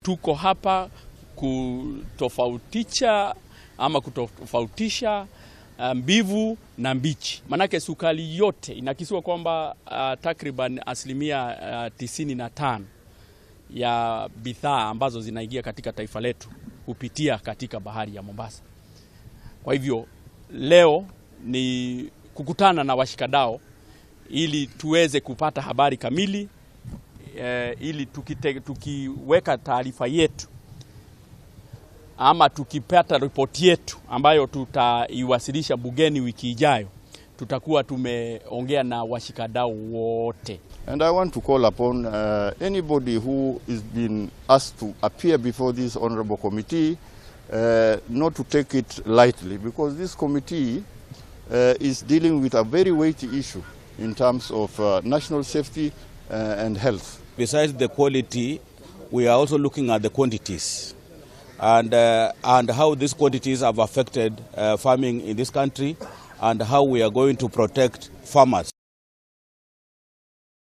Tuko hapa kutofautisha ama kutofautisha mbivu na mbichi, manake sukari yote inakisiwa kwamba takriban asilimia 95 ya bidhaa ambazo zinaingia katika taifa letu hupitia katika bahari ya Mombasa. Kwa hivyo leo ni kukutana na washikadau ili tuweze kupata habari kamili ili tukiweka taarifa yetu ama tukipata ripoti yetu ambayo tutaiwasilisha bungeni wiki ijayo, tutakuwa tumeongea na washikadau wote. And I want to call upon anybody who is been asked to appear before this honorable committee not to take it lightly, because this committee is dealing with a very weighty issue in terms of national safety and health. Besides the quality, we are also looking at the quantities and how these quantities have affected farming in this country and how we are going to protect farmers.